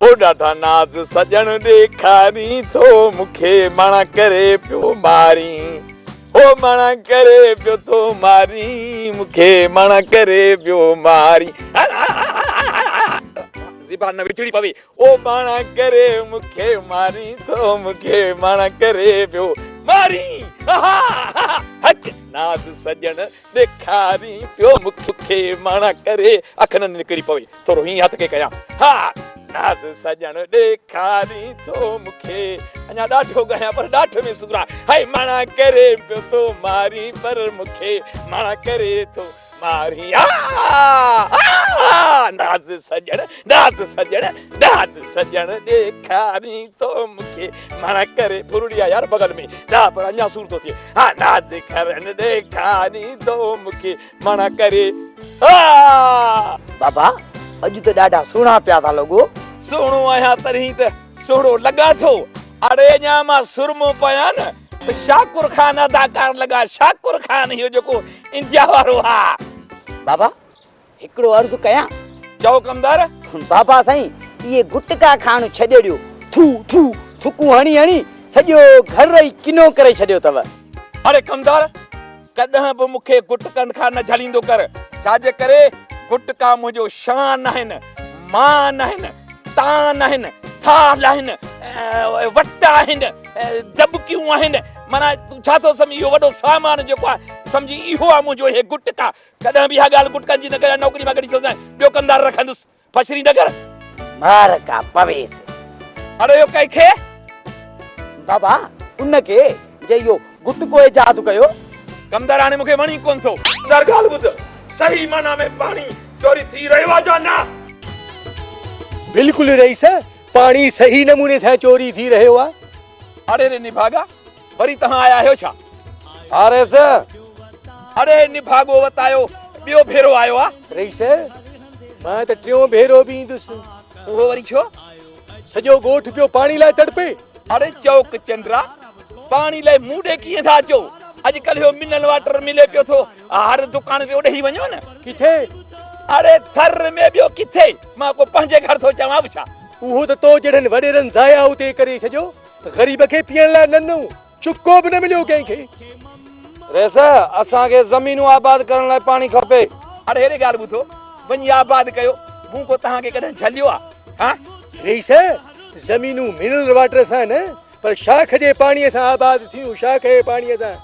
او ڏاڍا ناز سڄڻ ڏيکارين ٿو مونکي ماڻا ڪري پيو مارين او ماڻا ڪري پيو ٿو مارين مونکي ماڻا ڪري پيو مارين زبان نه وچڙي پوي او ماڻا ڪري مونکي مارين ٿو مونکي ماڻا ڪري پيو مارين هچ ناز سڄڻ ڏيکارين پيو مونکي ماڻا ڪري اک نه نڪري پوي ٿورو هيئن هٿ کي ڪيان ها ناز سڄڻ ڏيکارين ٿو مونکي اڃا ڏاڍو ڳايان پر ڏاٺ ۾ سور آ هاء ماڻا ڪري پيو ٿو مارين پر مونکي ماڻا ڪري ٿو مارين آ ناز سڄڻ ناز سڄڻ ناز سڄڻ ڏيکارين ٿو مونکي ماڻا ڪري ڦرڙي آ يار بغل ۾ نا پر اڃا سور ٿو ٿئي ها ناز ڪرڻ ڏيکارين ٿو مونکي ماڻا ڪري آ. بابا اڄ ته ڏاڍا سهڻا پيا ٿا لڳو. سهڻو آهيان تڏهن ته سهڻو لڳان ٿو. اڙي اڃا مان سرمو پايان نه ته شاڪر خان اداڪار لڳان شاڪر خان اهو جيڪو انڊيا وارو آ. بابا هڪڙو عرض ڪيان؟ چئو ڪمدار. بابا سائين اهي گٽڪا کائڻ ڇڏي ڏيو. ٿو ٿو ٿڪون هڻي هڻي سڄو گهر ئي ڪنو ڪري ڇڏيو اٿو. اڙي ڪمدار ڪڏهن به مون کي گٽڪن کان نه جهليندو ڪر، ڇا جي ڪري گٽڪا منهنجو شان آهن، مان آهن، تان آهن، ٿال آهن، وٽ آهن، دٻڪيون آهن، معنيٰ تون ڇا ٿو سمجهين اهو وڏو سامان جيڪو آهي سمجهي اهو آهي منهنجو اهي گٽڪا، ڪڏهن به اها ڳالهه گٽڪن جي نه ڪجانء نوڪري مان ڪڍي ڇڏيندوسانء، ٻيو ڪمدار رکندس. پڇري نه ڪر. مار ڪا پويس. اڙي اهو ڪنهن کي؟ بابا ان کي جنهن اهو گٽڪو ايجاد ڪيو. ڪمدار هاڻي مون کي وڻي ڪونه ٿو. ڪمدار ڳالهه ٻڌ، صحيح معنيٰ ۾ پاڻي چوري ٿي رهيو آهي يا نه؟ بلڪل رئيس، پاڻي صحيح نموني سان چوري ٿي رهيو آهي. اڙي ري نڀاڳا، وري توهان آيا آهيو ڇا؟ ها رئيس. اڙي نڀاڳو وتايو ٻيو ڀيرو آيو آ. رئيس، مان ته ٽيون ڀيرو به ايندس. اهو وري ڇو؟ سڄو ڳوٺ پيو پاڻي لاء تڙپي. اڙي چوڪ چنڊرا، پاڻي لاء مون ڏي ڪيئن ٿا اچو؟ اڄڪلهه اهو منرل واٽر ملي پيو ٿو، هر دڪان تي اوڏي ئي وڃو نه. ڪٿي؟ اڙي ٿر ۾ ٻيو ڪٿي؟ مان ڪو پنهنجي گهر ٿو چوان به ڇا؟ اهو ته تو جهڙن وڏيرن ضايع اتي ڪري ڇڏيو. غريب کي پيئڻ لاء ننو چڪو به نه مليو ڪنهن کي. رئيس اسان کي زمينون آباد ڪرڻ لاء پاڻي کپي. اڙي هيڏي ڳالهه ٻڌو، وڃي آباد ڪيو، مون ڪو توهان کي ڪڏهن جهليو آ؟ ها؟ رئيس زمينون منرل واٽر سان نه پر شاخ جي پاڻي سان آباد ٿيون، شاخ جي پاڻي سان.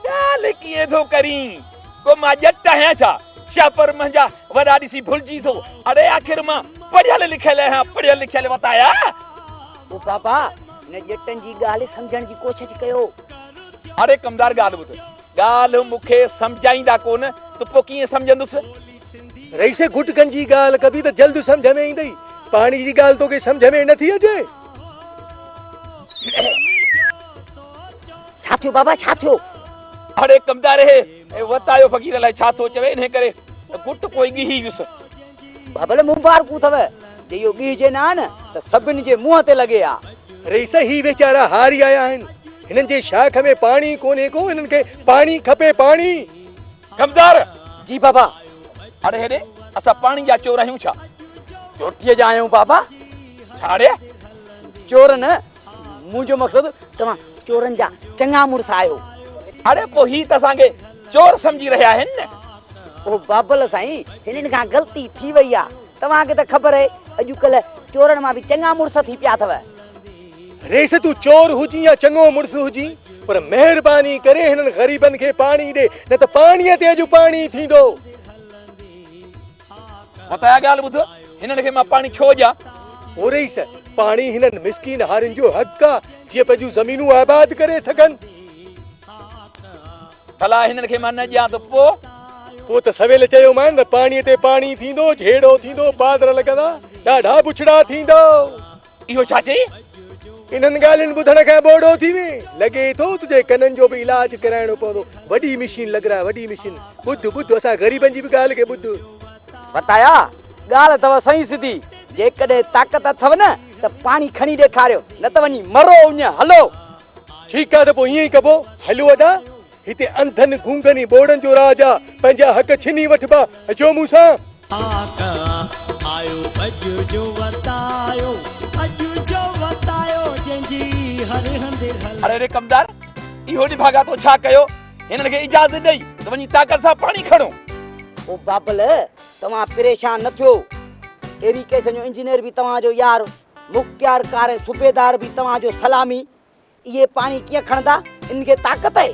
ڳالهه ڪيئن ٿو ڪرين، ڪو مان ڄٽ آهيان ڇا؟ شهپر منهنجا وڏا ڏسي ڀلجي ٿو. اڙي آخر مان پڙهيل لکيل آهيان، پڙهيل لکيل وتايا. او بابا هن ڄٽن جي ڳالهه سمجهڻ جي ڪوشش ڪيو. اڙي ڪمدار ڳالهه ٻڌ، ڳالهه مون کي سمجهائيندا ڪونه ته پوء ڪيئن سمجهندس؟ رئيس گٽڪن جي ڳالهه ڪبي ته جلد سمجهه ۾ ايندئي، پاڻي جي ڳالهه توکي سمجهه ۾ نٿي اچي. ڇا ٿيو بابا ڇا ٿيو؟ اڙي ڪمدار هي وتايو فقير الائي ڇا ٿو چوي، انهي ڪري گٽ ڪوئي ڳهي ويس. بابل مبارڪون اٿو، جي اهو ڳيهجي نه ها نه ته سڀن جي منهن تي لڳي ها. رئيس هي ويچارا هاري آيا آهن، هنن جي شاخ ۾ پاڻي ڪونهي ڪو، هنن کي پاڻي کپي پاڻي. ڪمدار! جي بابا. اڙي هيڏي، اسان پاڻي جا چور آهيون ڇا؟ چوٽيء جا آهيون بابا. ڇا اڙي؟ چور نه، منهنجو مقصد توهان چورن جا چڱا مڙس آهيو. اڙي پوء هي ته اسان کي چور سمجهي رهيا آهن نه. او بابل سائين هنن کان غلطي ٿي وئي آ. توهان کي ته خبر اهي اڄڪلهه چورن مان به چڱا مڙس ٿي پيا اٿو. رئيس تون چور هجين يا چڱو مڙس هجين پر مهرباني ڪري هنن غريبن کي پاڻي ڏي نه ته پاڻيء تي اڄ پاڻي ٿيندو. وتايا ڳالهه ٻڌ، هنن کي مان پاڻي ڇو ڏيان؟ او رئيس، پاڻي هنن مسڪين هارين جو حق آ، جيئن پنهنجون زمينون آباد ڪري سگهن. ڀلا هنن کي مان نه ڏيان ته پوء؟ پوء ته سويل چيومانء ته پاڻيء تي پاڻي ٿيندو، جهيڙو ٿيندو، بادر لڳندا، ڏاڍا بڇڙا ٿيندا. اهو ڇا چئي؟ انهن ڳالهين ٻڌڻ کان ٻوڙو ٿي وئين؟ لڳي ٿو تنهنجي ڪنن جو به علاج ڪرائڻو پوندو. وڏي مشين لڳراء، وڏي مشين. ٻڌ، ٻڌ، اسان غريبن جي به ڳالهه کي ٻڌ. وتايا، ڳالهه اٿو سئين سڌي. جيڪڏهن طاقت اٿو نه ته پاڻي کڻي ڏيکاريو، نه ته وڃي مرو اڃ، هلو. ٺيڪ آ ته پوء ائين ئي ڪبو. هلو ادا، هتي انڌن، گونگن ۽ ٻوڙن جو راڄ آ، پنهنجا حق ڇني وٺبا. اچو مون سان. آيو اڄ جو وتايو. اڙي ري ڪمدار، اهو نڀاڳا تو ڇا ڪيو؟ هنن کي اجازت ڏئي ته وڃي طاقت سان پاڻي کڻو. او بابل، توهان پريشان نه ٿيو. ايريگيشن جو انجنيئر به توهان جو يار، مختيارڪار ۽ صوبيدار به توهان جو سلامي. اهي پاڻي ڪيئن کڻندا؟ انهن کي طاقت آهي.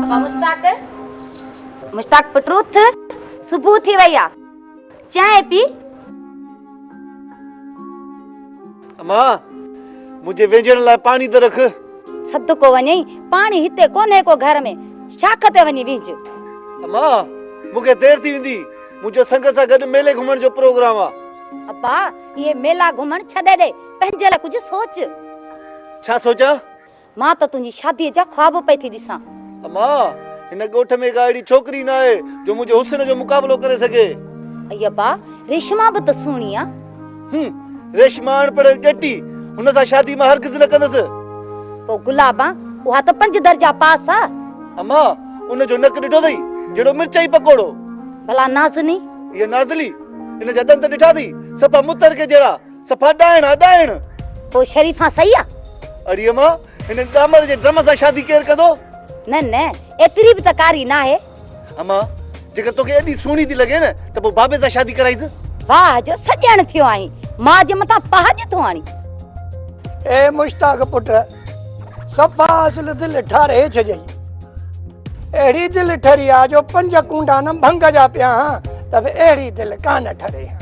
ابا مشتاق، مشتاق پٽ اٿ، صبح ٿي وئي آ، چانهه پي. امان، منهنجي وينجهڻ لاء پاڻي ته رک. صدقو وڃئي، پاڻي هتي ڪونهي ڪو گهر ۾، شاخ تي وڃي وينجهه. امان، مون کي دير ٿي ويندي، منهنجو سنگت سان گڏ ميلي گهمڻ جو پروگرام آ. ابا، اهي ميلا گهمڻ ڇڏي ڏي، پنهنجي لاء ڪجهه سوچ. ڇا سوچيان؟ مان ته تنهنجي شاديء جا خواب پئي ٿي ڏسان. امان، هن ڳوٺ ۾ ڪا اهڙي ڇوڪري ناهي جو منهنجي حسن جو مقابلو ڪري سگهي. اي ابا، ريشما به ته سهڻي آ. هم، ريشما اڻ پڙهيل ڄٽي، هن سان شادي مان هرگز نه ڪندس. پوء گلابان، اها ته پنج درجا پاس آ. امان، ان جو نڪ ڏٺو اٿئي، جهڙو مرچائي پڪوڙو. ڀلا نازني؟ اها نازلي، ان جا ڏند ڏٺا اٿئي، صفا مترڪي جهڙا. صفا ڏائڻ آ ڏائڻ. پوء شريفان صحيح آ؟ اڙي اما هن ڏامر جي ڊرم سان شادي ڪير ڪندو؟ نه نه ايتري به ته ڪاري ناهي. اما جيڪر توکي ايڏي سهڻي ٿي لڳي نه ته پوء بابي سان شادي ڪرائيس. واهه جو سڄڻ ٿيو آهين ماء جي مٿان پهاڄ ٿو آڻين. اي مشتاق پٽ صفا اصل دل ٺاري ڇڏيئي. اهڙي دل ٺري آ جو پنج ڪونڊا نه ڀنگ جا پيا هان ته به اهڙي دل ڪانه ٺري هان.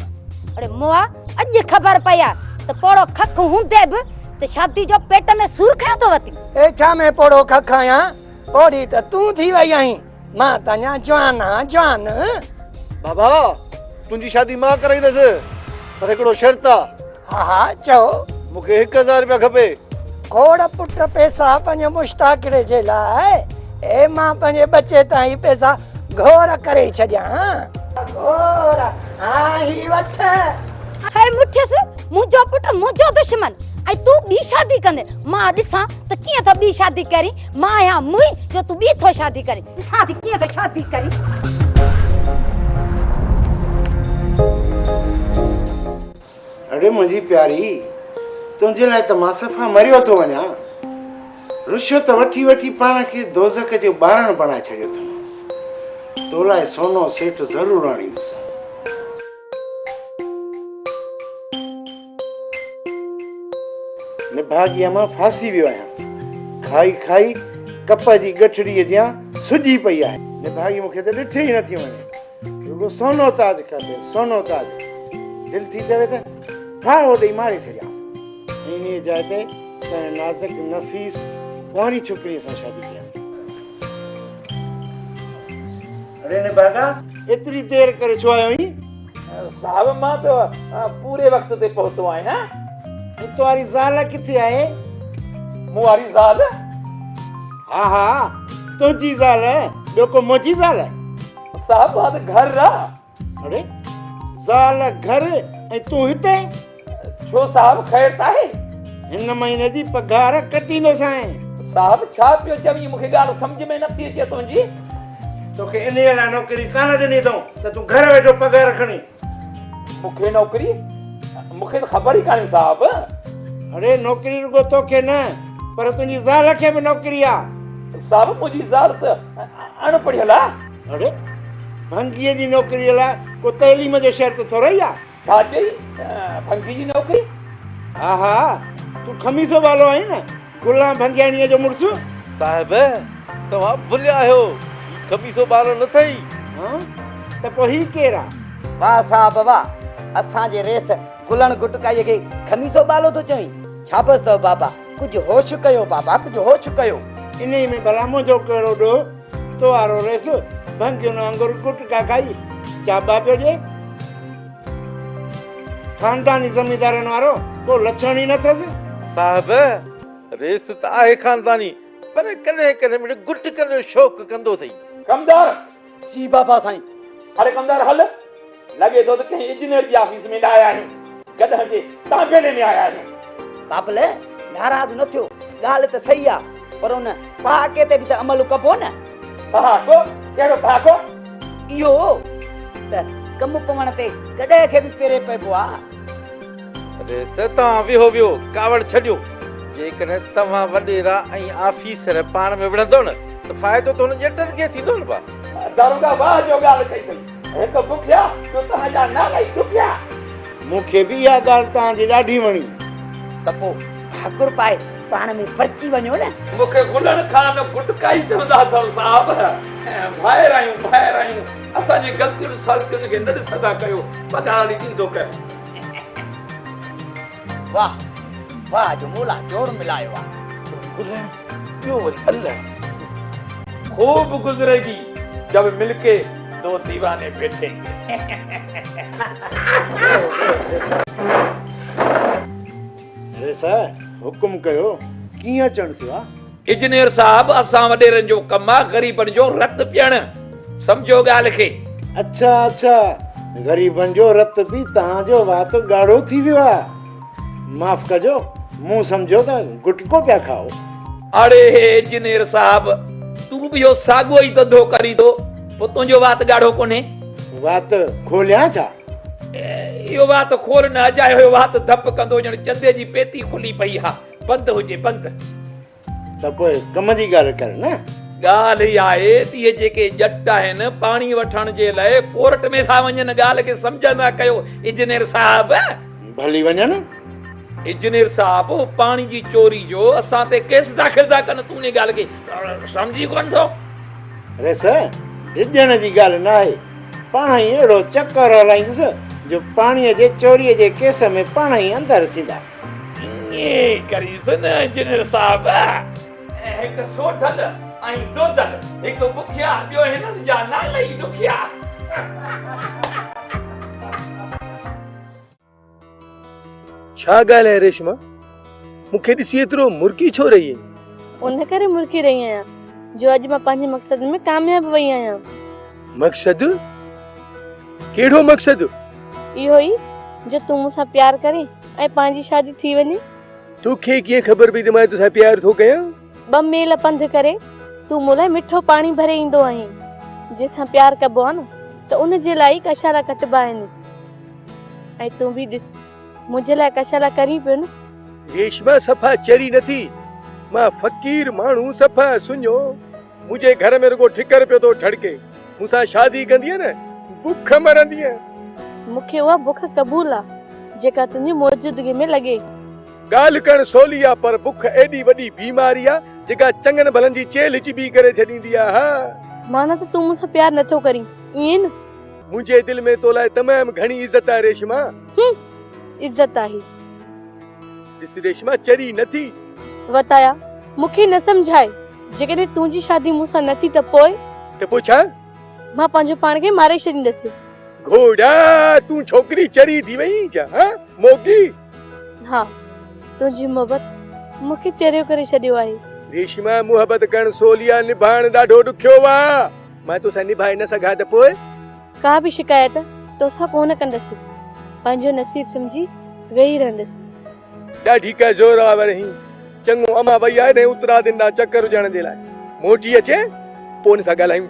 اڙي مئا اڄ خبر پئي آ ته پوڙهو کک هوندي به ته شادي جو پيٽ ۾ سور کنيو ٿو وتين. اي ڇا ۾ پوڙهو کک آهيان، پوڙهي ته تون ٿي وئي آهين، مان ته اڃا جوان آهيان جوان. بابا تنهنجي شادي مان ڪرائيندس پر هڪڙو شرط آ. ها ها چئو. مون کي 1000 رپيا کپي. کوڙ پٽ پئسا پنهنجي مشتاقڙي جي لاء، اي مان پنهنجي ٻچي تان هي پئسا گهور ڪري ڇڏيان. گهور، ها هي وٺ. هي مٺيس، منهنجو پٽ منهنجو دشمن ۽ تون ٻي شادي ڪندين، مان ڏسان ته ڪيئن ٿو ٻي شادي ڪرين، مان آهيان موئي جو تون ٻي ٿو شادي ڪرين، ڏسان ٿي ڪيئن ٿو شادي ڪرين. اڙي منهنجي پياري، تنهنجي لاء ته مان صفا مريو ٿو وڃان. رشوت وٺي وٺي پاڻ کي دوزخ جو ٻارڻ بڻائي ڇڏيو اٿم. تو لاء سونو سيٽ ضرور آڻيندس. نڀاڳيء مان ڦاسي ويو آهيان. کائي کائي ڪپهه جي ڳٺڙيء جيان سڄي پئي آهي. نڀاڳي مون کي ته ڏٺي ئي نٿي وڃي. رڳو سونو تاج کپي، سونو تاج. دل ٿي چوي ته ڦاهو ڏئي ماري ڇڏيانس. ۽ انهيء جاء تي ڪنهن نازڪ نفيس ڪنواري ڇوڪريء سان شادي ڪيان. اڙي نڀاڳا، ايتري دير ڪري ڇو آيو آهين؟ صاحب، مان ته پوري وقت تي پهتو آهيان. ۽ تو واري زال ڪٿي آهي؟ مون واري زال؟ ها ها، تنهنجي زال، ٻيو ڪو منهنجي زال؟ صاحب اها ته گهر آ. اڙي زال گهر ۽ تون هتي؟ ڇو صاحب خير ته آهي؟ هن مهيني جي پگهار ڪٽيندوسانء. صاحب ڇا پيو چوين مون کي ڳالهه سمجهه ۾ نٿي اچي تنهنجي. توکي انهيء لاء نوڪري ڪانه ڏني اٿئون ته تون گهر ويٺو پگهار کڻين. مون کي نوڪري؟ مون کي ته خبر ئي ڪانهي صاحب. اڙي نوڪري رڳو توکي نه پر تنهنجي زال کي به نوڪري آ. صاحب منهنجي زال ته اڻ پڙهيل آ. اڙي ڀنگيء جي نوڪريء لاء ڪو تعليم جو شرط ٿورئي آ. ڇا چئي؟ ڀنگي جي نوڪري؟ ها ها تون خميسو بالو آهين نه، گلان ڀنگياڻيء جو مڙس. صاحب توهان ڀليا آهيو، هي خميسو ٻارو نه اٿئي. ها ته پوء هي ڪير آ؟ واهه صاحب واهه، اسان جي ريس گلڻ گٽڪائيء کي خميسو ٻالو ٿو چوين؟ شابس اٿو بابا، ڪجهه هوش ڪيو بابا ڪجهه هوش ڪيو. انهيء ۾ ڀلا منهنجو ڪهڙو ڏوهه؟ تو وارو ريس ڀنگين وانگر گٽڪا کائي چاٻا پيو ڏئي. خانداني زميندارن وارو ڪو لڇڻ ئي نه اٿس. صاحب، ريس ته آهي خانداني، پر ڪڏهن ڪڏهن مڙئي گٽڪن جو شوق ڪندو اٿئي. ڪمدار! جي بابا سائين. اڙي ڪمدار هل، لڳي ٿو ته ڪنهن انجنيئر جي آفيس ۾ نه آيا آهيون، گڏهن جي تانبيلي ۾ آيا آهيون. بابل، ناراض نه ٿيو، ڳالهه ته صحيح آ، پر ان پهاڪي تي به ته عمل ڪبو نه. پهاڪو؟ ڪهڙو پهاڪو؟ اهو ته ڪم پوڻ تي گڏهه کي به پيري پئبو آ. ريس توهان ويهو ويهو ڪاوڙ ڇڏيو. جيڪڏهن توهان وڏيرا ۽ آفيسر پاڻ ۾ وڙهندؤ نه ته فائدو ته هن ڄٽن کي ٿيندو نه ڀاء. داروغا واهه جو ڳالهه ڪئي اٿئي. هڪ بکيا ٻيو توهان جا نالا ئي ڏکيا. مون کي به اها ڳالهه توهان جي ڏاڍي وڻي. ته پوء ڀاڪر پائي پاڻ ۾ پرچي وڃو نه. مون کي گلڻ خان گٽڪا ئي چوندا اٿو صاحب. ڀائر آهيون ڀائر آهيون. اسان جي غلطين سلطين کي نه ڏسندا ڪيو. پگهار ڏيندو ڪر. واهه واهه جو مولا جوڙ ملايو آ. گلڻ ٻيو وري الڻ. خوب گذريگي جب مل ڪي دو ديواني بيٺين گي. ريس حڪم ڪيو ڪيئن اچڻ ٿيو آ. انجنيئر صاحب اسان وڏيرن جو ڪم آ غريبن جو رت پيئڻ سمجهو ڳالهه کي. اڇا اڇا غريبن جو رت پي توهان جو وات ڳاڙهو ٿي ويو آ معاف ڪجو مون سمجهيو ته گٽڪو پيا کائو. اڙي انجنيئر صاحب تون به اهو ساڳيو ئي ڌنڌو ڪرين ٿو پوء تنهنجو وات ڳاڙهو ڪونهي. وات کوليان ڇا؟ اهو وات کول نه اجايو اهو وات ڌپ ڪندو ڄڻ چندي جي پيتي کلي پئي آ. بند هجي بند. ته پوء ڪم جي ڳالهه ڪر نه. ڳالهه اها آهي ته اهي جيڪي ڄٽ آهن پاڻي وٺڻ جي لاء ڪورٽ ۾ ٿا وڃن ڳالهه کي سمجهندا ڪيو انجنيئر صاحب. ڀلي وڃن. انجنيئر صاحب پاڻي جي چوري جو اسان تي ڪيس داخل ٿا ڪن تون ان ڳالهه کي سمجهين ڪونه ٿو. ريس ڊڄڻ جي ڳالهه ناهي پاڻ ئي اهڙو چڪر هلائيندس جو پاڻي جي چوري جي ڪيس ۾ پاڻ ئي اندر ٿيندا. ائين ڪريس نه انجنيئر صاحب. هڪ سوڍل ۽ دودل، هڪ بکيا ٻيو هنن جا نالا ئي ڏکيا. ڇا ڳالهه آهي ريشما، مون کي ڏسي ايترو مرڪي ڇو رهي آهين؟ ان ڪري مرڪي رهي آهيان جو اڄ مان پنهنجي مقصد ۾ ڪامياب وئي آهيان. مقصد؟ ڪهڙو مقصد؟ اهو ئي جو تون مون سان پيار ڪرين ۽ پنهنجي شادي ٿي وڃي. توکي ڪيئن خبر پئي ته مان توسان پيار ٿو ڪيان؟ ٻه ميل پنڌ ڪري تون مون لاء مٺو پاڻي ڀري ايندو آهين. جنهن سان پيار ڪبو آهي نه ته ان جي لاء ئي ڪشالا ڪٽبا آهن. ۽ تون به ڏس منهنجي لاء ڪشالا ڪرين پيو نه. ريشما صفا چري نه ٿي. مان فقير ماڻهو صفا سڃو. منهنجي گهر ۾ رڳو ٺڪر پيو ٿو ٺڙڪي. مون سان شادي ڪندينء نه بک مرندينء. مون کي اها بک قبول آ جيڪا تنهنجي موجودگي ۾ لڳي. ڳالهه ڪرڻ سولي آ پر بک ايڏي وڏي بيماري آ جيڪا چڱن ڀلن جي چيلهه چٻي ڪري ڇڏيندي آ. ها. معنيٰ ته تون مون سان پيار نٿو ڪرين ائين نه؟ منهنجي دل ۾ تو لاء تمام گهڻي عزت آهي ريشما. هم عزت آهي. ڏس ريشما چري نه ٿي. وتايا مون کي نه سمجهاء جيڪڏهن تنهنجي شادي مون سان نه ٿي ته پوء؟ ته پوء ڇا؟ مان پنهنجو پاڻ کي ماري ڇڏيندس. گهوڙا تون ڇوڪري چري ٿي وئين ڇا ها موڳي. ها تنهنجي محبت مون کي چريو ڪري ڇڏيو آهي. ريشما محبت ڪرڻ سولي آ نڀائڻ ڏاڍو ڏکيو آ. مان توسان نڀائي نه سگهان ته پوء؟ ڪا به شڪايت توسان ڪونه ڪندس. پنهنجو نصيب سمجهي ويهي رهندس. ڏاڍي ڪا زوراور آهين. چڱو امان وئي آهي نئين اترادين ڏانهن چڪر هجڻ جي لاء. موٽي اچي پوء ان سان ڳالهايون.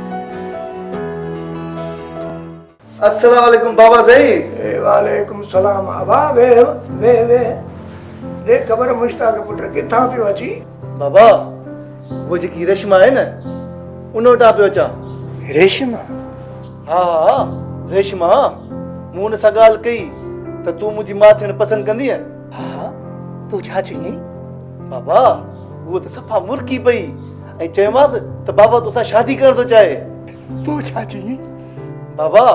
السلام عليڪم بابا سائين. وعليڪم السلام ابا ويهه ويهه ويهه. ڏي خبر مشتاق پٽ ڪٿان پيو اچين؟ بابا هوء جيڪي ريشما آهي نه ان وٽان پيو اچان. ريشما؟ ها ها ريشما مون ان سان ڳالهه ڪئي ته تون منهنجي ماء ٿيڻ پسند ڪندينء؟ ها ها پوء ڇا چيائين؟ بابا هوء ته صفا مرڪي پئي ۽ چيومانس ته بابا توسان شادي ڪرڻ ٿو چاهي. پوء ڇا چيائين؟ بابا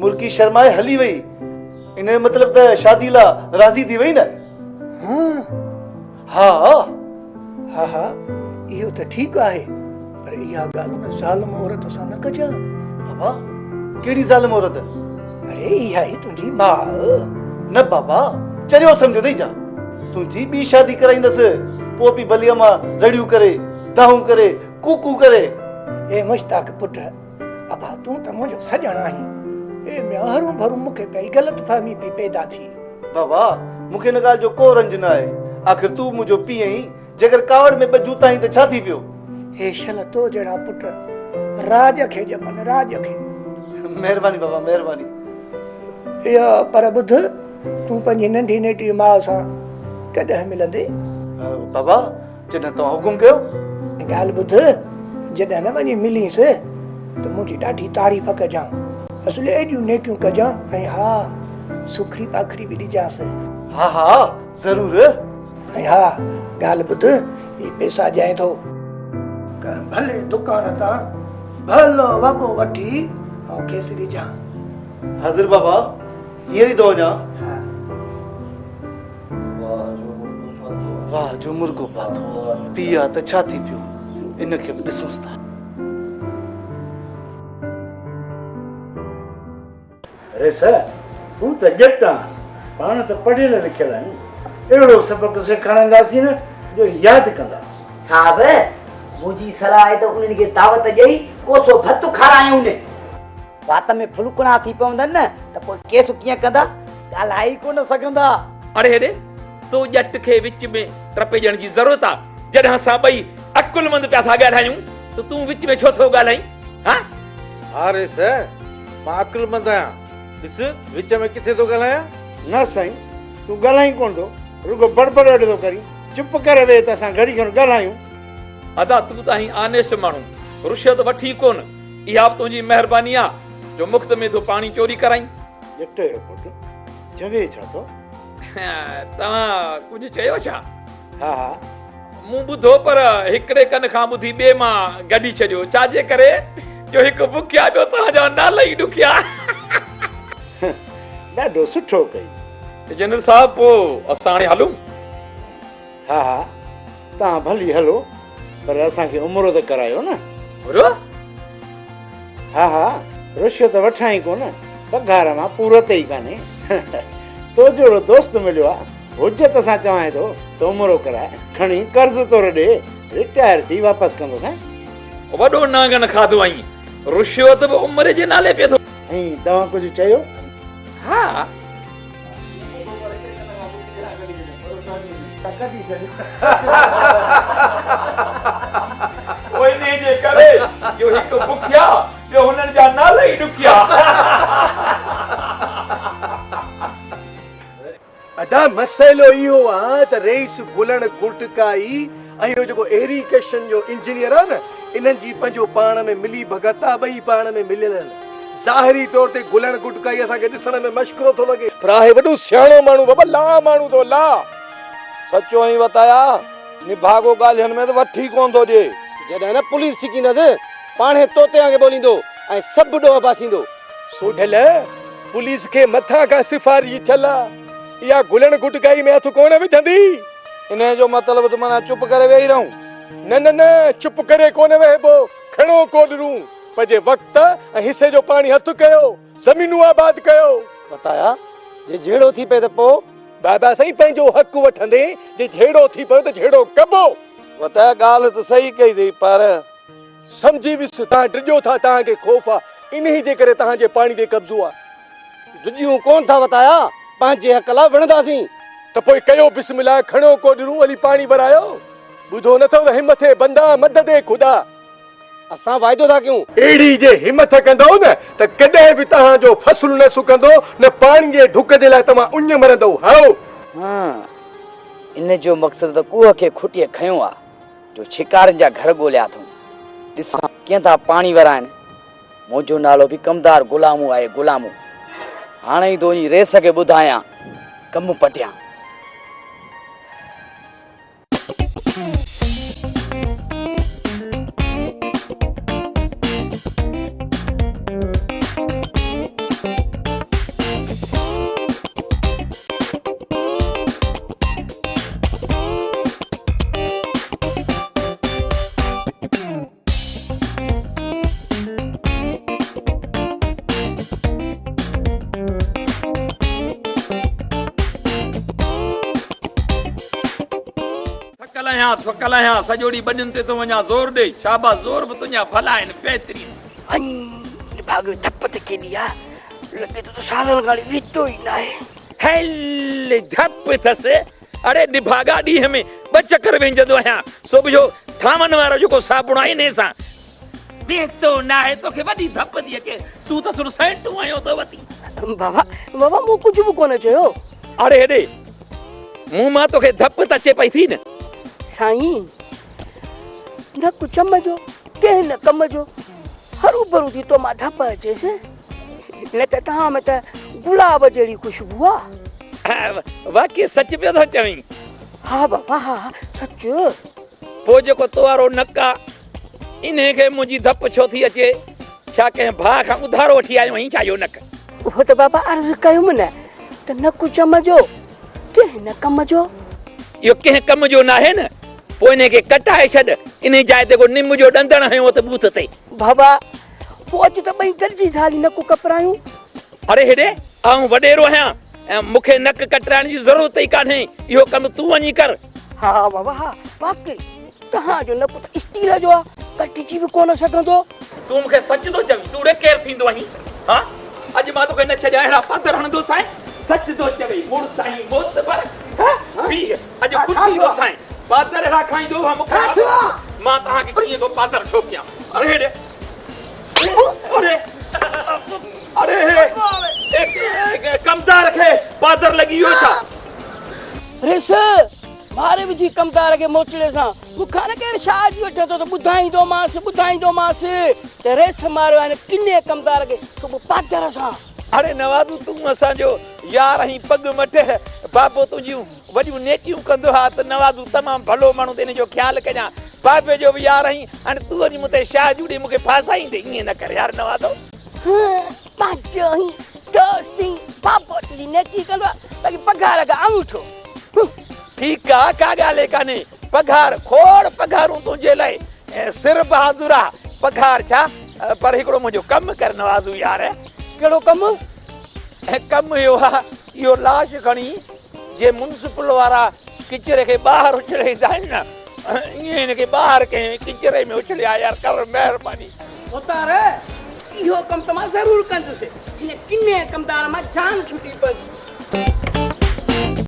مرڪي شرمائي هلي وئي. ان جو مطلب ته شادي لا راضي ٿي وئي نه؟ ها ها ها ها اهو ته ٺيڪ آهي پر اها ڳالهه ان ظالم عورت سان نه ڪجان. بابا ڪهڙي ظالم عورت؟ اڙي اها ئي تنهنجي ماء. نه بابا چريو سمجهيو اٿئي ڇا؟ تنهنجي ٻي شادي ڪرائيندس پوء به ڀلي امان رڙيون ڪري دانهون ڪري ڪوڪو ڪري. اي مشتاق پٽ ابا تون ته منهنجو سڄڻ آهين. اي ميان هرون ڀرون مون کي پئي غلط فهمي پئي پيدا ٿي. بابا مون کي ان ڳالهه جو ڪو رنج نه آهي. آخر تون منهنجو پيء آهين. جيڪر ڪاوڙ ۾ ٻه جوتا هين ته ڇا ٿي پيو؟ هي شل تو جهڙا پٽ راڄ کي ڄمن راڄ کي. مهرباني بابا مهرباني. اهو پر ٻڌ، تون پنهنجي ننڍي نيٽيء ماء سان ڪڏهن ملندين؟ بابا، جڏهن توهان حڪم ڪيو. ڳالهه ٻڌ، جڏهن نه وڃي ملينس ته منهنجي ڏاڍي تعريف ڪجان. اصل ايڏيون نيڪيون ڪجان ۽ ها، سوکڙي پاکڙي به ڏجانس. ها ها، ضرور. ۽ ها، ڳالهه ٻڌ، هي پئسا ڏيانء ٿو. ڪنهن ڀلي دڪان تان ڀلو وڳو وٺي ۽ کيس ڏجان. حاضر بابا، هينئر ئي ٿو وڃان. ها. واهه جو مرغو پاتو. پيء آ ته ڇا ٿي پيو، ان کي به ڏسونس ٿا. ريس، تون ته ڄٽ آن، پاڻ ته پڙهيل لکيل آهيون، اهڙو سبق سيکارينداسين نه جو ياد ڪندا. صاحب، منهنجي صلاح آهي ته انهن کي دعوت ڏيئي ڪوسو ڀت کارايون. وات ۾ ڦلڪڻا ٿي پوندن نه ته پوء ڪيس ڪيئن ڪندا؟ ڳالهائي ئي ڪونه سگهندا. اڙي هيڏي، تو ڄٽ کي وچ ۾ ٽپي ڏيڻ جي ضرورت آ، جڏهن اسان ٻئي عقلمند پيا ٿا ڳالهايون ته تون وچ ۾ ڇو ٿو ڳالهائين؟ ها؟ ها ريس، مان عقلمند آهيان، ڏس وچ ۾ ڪٿي ٿو ڳالهايان. نه سائين، تون ڳالهائين ڪونه ٿو، رڳو بڙبڙ اڏ ٿو ڪرين. چپ ڪري ويهه ته اسان گهڙي کن ڳالهايون. ادا تون ته آهين آنيسٽ ماڻهو، رشوت وٺين ڪونه، اها به تنهنجي مهرباني آ جو مفت ۾ ٿو پاڻي چوري ڪرائين. ڄٽ جو پٽ، چوين ڇا ٿو؟ توهان ڪجهه چيو ڇا؟ ها ها. مون ٻڌو پر هڪڙي ڪن کان ٻڌي ٻئي مان گڏي ڇڏيو، ڇا جي ڪري جو هڪ بکيا ٻيو توهان جا نالا ئي ڏکيا. ڏاڍو سٺو ڪئي. جنرل صاحب پوء اسان هاڻي هلون؟ ها ها توهان ڀلي هلو پر اسان کي عمرو ته ڪرايو نه. عمرو؟ ها ها رشوت وٺان ئي ڪونه، پگهار مان پورت ئي ڪانهي. تو جهڙو دوست مليو آ، حجت سان چوانء ٿو ته عمرو ڪراء، کڻي قرض طور ڏي، رٽائر ٿي واپس ڪندوسانء. وڏو نانگن کاڌو آهين، رشوت به عمري جي نالي پئي ٿو. ۽ توهان ڪجهه چيو؟ ها. پوء انهيء جي ڪري جو هڪ بکيا، ٻيو هنن جا نالا ئي ڏکيا. ادا مسئلو اهو آ ته رئيس گلڻ گٽڪائي ۽ اهو جيڪو ايريگيشن جو انجنيئر آ نه انهن جي پنهنجو پاڻ ۾ ملي ڀڳت آ ٻئي پاڻ ۾ مليل آهن ظاهري طور تي گلڻ گٽڪائي اسان کي ڏسڻ ۾ مشڪرو ٿو لڳي پر آهي وڏو سياڻو ماڻهو بابا لا ماڻهو ٿو لا. سچو ائين وتايا نڀاڳو ڳالهين ۾ ته وٺي ڪونه ٿو ڏئي. جڏهن نه پوليس ڇڪيندس پاڻهي طوطي وانگي ٻوليندو ۽ سڀ ڏوهه باسيندو. سوڍل پوليس کي مٿان کان سفارش ٿيل آ، اها گلڻ گٽڪائي ۾ هٿ ڪونه وجهندي. انهيء جو مطلب ته معنيٰ چپ ڪري ويهي رهون؟ نه نه نه، چپ ڪري ڪونه ويهبو، کڻو ڪوڏرون، پنهنجي وقت ۽ حصي جو پاڻي هٿ ڪيو، زمينون آباد ڪيو. وتايا، جي جهيڙو ٿي پئي ته پوء؟ بابا سائين پنهنجو حق وٺندين، جي جهيڙو ٿي پيو ته جهيڙو ڪبو. وتايا، ڳالهه ته صحيح ڪئي اٿئي، پر. سمجهي ويس، توهان ڊڄو ٿا، توهان کي خوف آ، انهي جي ڪري توهان جي پاڻي تي قبضو آ. ڊڄون ڪونه ٿا وتايا، پنهنجي حق لاء وڙهنداسين. ته پوء ڪيو بسم الله، کڻو ڪوڏرون، هلي پاڻي ورايو. ٻڌو نه اٿو ته همٿ اي بندا، مدد اي خدا. اسان واعدو ٿا ڪيون. اهڙي جي همٿ ڪندؤ نه ته ڪڏهن به توهان جو فصل نه سڪندو، نه پاڻي جي ڍڪ جي لاء توهان اڃ مرندؤ. هائو! ها، ان جو مقصد ته ڪوهه کي کٽيء کنيو آ. جو شڪارين جا گهر ڳوليا اٿئون. ڏسان ڪيئن ٿا پاڻي ورائن. منهنجو نالو به ڪمدار غلامو آهي غلامو. هاڻي ئي ٿو وڃي ريس کي ٻڌايان. ڪم پٽيان. ٿڪل آهيان ٿڪل آهيان سڄو ڏينهن ٻنين تي ٿو وڃان زور ڏي شاباس زور به تنهنجا ڀلا آهن بهترين. اڃ نڀاڳيو ڌپ ته ڪيڏي آ لڳي ٿو ته سالن کان ويتو ئي ناهي. هل ڌپ اٿس اڙي نڀاڳا ڏينهن ۾ ٻه چڪر وهنجندو آهيان سو به جو ٿانون وارو جيڪو صابڻ آهي انهي سان. ويهتو ناهي توکي وڏي ڌپ ٿي اچي تون ته سر سينٽون هنيو ٿو وتين. بابا بابا مون ڪجهه به ڪونه چيو. اڙي هيڏي مون مان توکي ڌپ ته اچي پئي ٿي نه. سائين نڪ چم جو ڪنهن نه ڪم جو هروڀرو ٿي تو مان ڌپ اچيس نه ته توهان ۾ ته گلاب جهڙي خوشبو آ. واقعي سچ پيو ٿو چوين. ها بابا ها سچ. پوء جيڪو تو وارو نڪ آ انهي کي منهنجي ڌپ ڇو ٿي اچي؟ ڇا ڪنهن ڀاء کان اڌارو وٺي آيو آهين ڇا اهو نڪ؟ اهو ته بابا عرض ڪيم نه ته نڪ چم جو ڪنهن نه ڪم جو. اهو ڪنهن ڪم جو ناهي نه، پوء انهي کي ڪٽائي ڇڏ، انهي جاء تي ڪو نم جو ڏندڻ هنيو اٿ ٻوٿ تي. بابا پوء اچ ته ٻئي گڏجي ڌاري نڪ ڪپرايون. اڙي هيڏي، آئون وڏيرو آهيان ۽ مون کي نڪ ڪٽرائڻ جي ضرورت ئي ڪانهي، اهو ڪم تون وڃي ڪر. ها بابا ها، واقعي توهان جو نڪ ته اسٽيل جو آ، ڪٽجي به ڪونه سگهندو. تون مون کي سچ ٿو چوين، تون ڙي ڪير ٿيندو آهين؟ ها، اڄ مان توکي نه ڇڏيان اهڙا پادر هڻندوسانء. سچ ٿو چوين، مڙس آهين معتبر، ها بيهه، اڄ ڪٽيندوسانء، پادر اهڙا کائيندو ها مون کي مان توهان کي ڪيئن ٿو پادر ٺوڪيان. اڙي هيڏي. اڙي اڙي ڪمدار کي پادر لڳي ويو ڇا؟ ريس ماري وجهي ڪمدار کي موچڙي سان. مون کان نه ڪير شاهه جي وٺي ٿو ته ٻڌائيندومانس ٻڌائيندومانس ته ريس ماريو آهي هن ڪني ڪمدار کي سو به پادر سان. اڙي نوازو تون اسان جو يار آهين پڳ مٽ بابو تنهنجيون وڏيون نيڪيون ڪندو ها ته نوازو تمام ڀلو ماڻهو ته ان جو خيال ڪجان بابي جو به يار آهين هاڻي تون وڃي مون تي شاهه جوڙي مون کي ڦاسائيندين ائين نه ڪر يار نوازو. پنهنجو آهين دوست آهين بابو تنهنجي نيڪي ڪندو آهي باقي پگهار کان آڱوٺو. ٺيڪ آ ڪا ڳالهه ئي ڪانهي پگهار کوڙ پگهارون تنهنجي لاء سر بهادر آ پگهار ڇا پر هڪڙو منهنجو ڪم ڪر نوازو يار. ڪهڙو ڪم؟ ڪم اهو آ اهو لاش کڻي جي ميونسپل وارا ڪچري کي ٻاهر اڇلي ايندا آهن نه ائين هن کي ٻاهر ڪنهن ڪچري ۾ اڇلي آ يار ڪر مهرباني. ڀوتار اهو ڪم ته مان ضرور ڪندس هن ڪني ڪمدار مان جان ڇٽي پوندي.